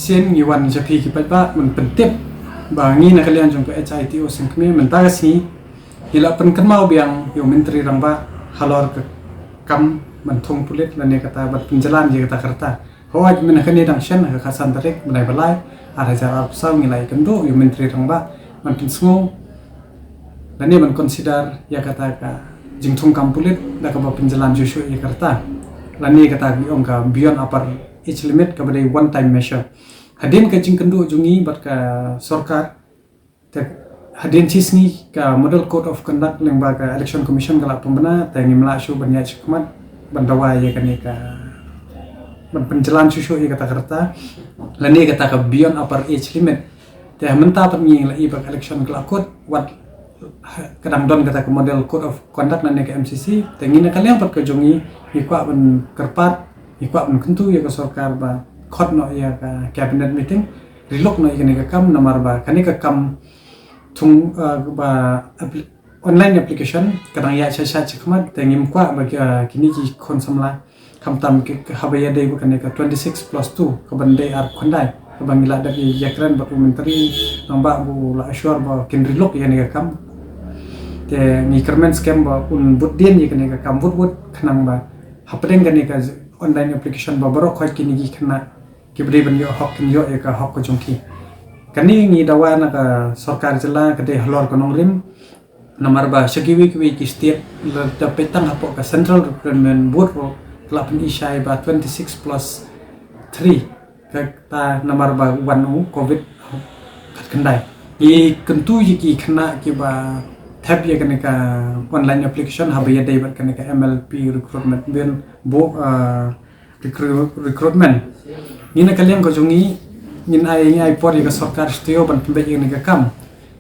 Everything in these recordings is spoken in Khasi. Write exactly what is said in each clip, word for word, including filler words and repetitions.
Sien ngi wan sha phi ki paidbah ban pyntip ba ngi na ka liang jong ka H I T O Sengkmie mynta ka sngi ngi la pynkynmaw biang ïa u Myntri Rangbah halor ka kam ban thung pulit lane kata ban pynjlan ïa kata ka rta. Hooid mynta kane dang shen ha ka khatsan tarik bnai ba lai ar hajar arphew saw ngi la ïakynduh ïa u Myntri Rangbah ban pynsngew lane ban consider ïa kata ka jingthung kam pulit da kaba pynjlan shuh shuh ïa ka rta lane kata ka ong ka beyond upper age limit kaba dei one time measure. Hadien ka jingkynduh jong ngi bad ka sorkar, te hadien shi sngi ka Model Code of Conduct lyngba ka Election Commission ka la pynbna, te ngim lah shuh ban ïaid shakhmat ban dawa ïa kane ka ban pynjlan shuh shuh ïa kata ka rta lane kata ka beyond upper age limit. Te mynta pat ngi la i ba ka election ka la kut wat ka dang don kata ka Model Code of Conduct lane ka M C C, te ngi na ka liang pat ka jong ngi ngi kwah ban kyrpad, ngi kwah ban kyntu ïa ka sorkar ba khot noh ïa ka cabinet meeting, riluk noh ïa kane ka kam namar ba kane ka kam thung, uh, ba appli- online application ka dang ïaid sha sha shakhmat, te ngim kwah ba ki, uh, kine ki khun samla khamtam ki, ki haba ïadei ba kane ka twenty six plus two ka ban dei arphew khyndai ka ban ngi la dep ïakren bad u Myntri Rangbah ba u la assure ba kin riluk ïa kane ka kam. Te ngi kyrmen skhem ba un bud dien ïa kane ka kam wut wut khnang ba hapdeng kane ka online application ba baroh khoit kine ki khynnah kiba dei ban ïoh hok kin ïoh ïa ka hok ka jong ki. Kane ngi dawa na ka sorkar jylla ka dei halor ka nongrim namar ba sha kiwei kiwei ki state lada peit tang hapoh ka Central Recruitment Board ruh ka la pyni shai ba twenty six plus three kata namar ba wan u covid khatkhyndai. Ngi kyntu ïa ki khynnah kiba thep ïa kane ka online application haba ïadei bad kane ka M L P recruitment bin bo, uh, recruitment. Ngi na ka liang ka jong ngi ngin ai, ngi ai por ïa ka sorkar shuh ban pynbeit ïa kane ka kam.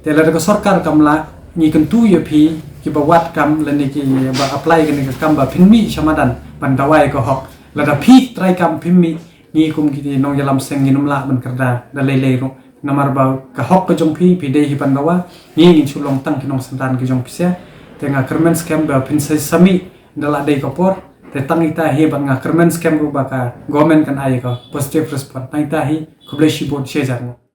Te lada ka sorkar kam lah ngi kyntu ïa phi kiba wad kam lane kiba apply kane ka kam ba phin mih sha madan ban dawa ïa ka hok. Lada phi trai kam phim mih, ngi kum ki nongïalam seng ngin ym lah ban kyrda da lei lei ruh. Namar ba ka hok ka jong phi phi dei hi ban dawa, ngi ngin shu long tang ki nongsynran ki jong phi sha. Te nga kyrmen skhem ba phin sa mih da la dei ka por. Te tang ita hi bad nga kyrmen skhem ruh ba ka government kan ai ka positive response. Tang ita hi, khublei shibun, shi hajar nguh.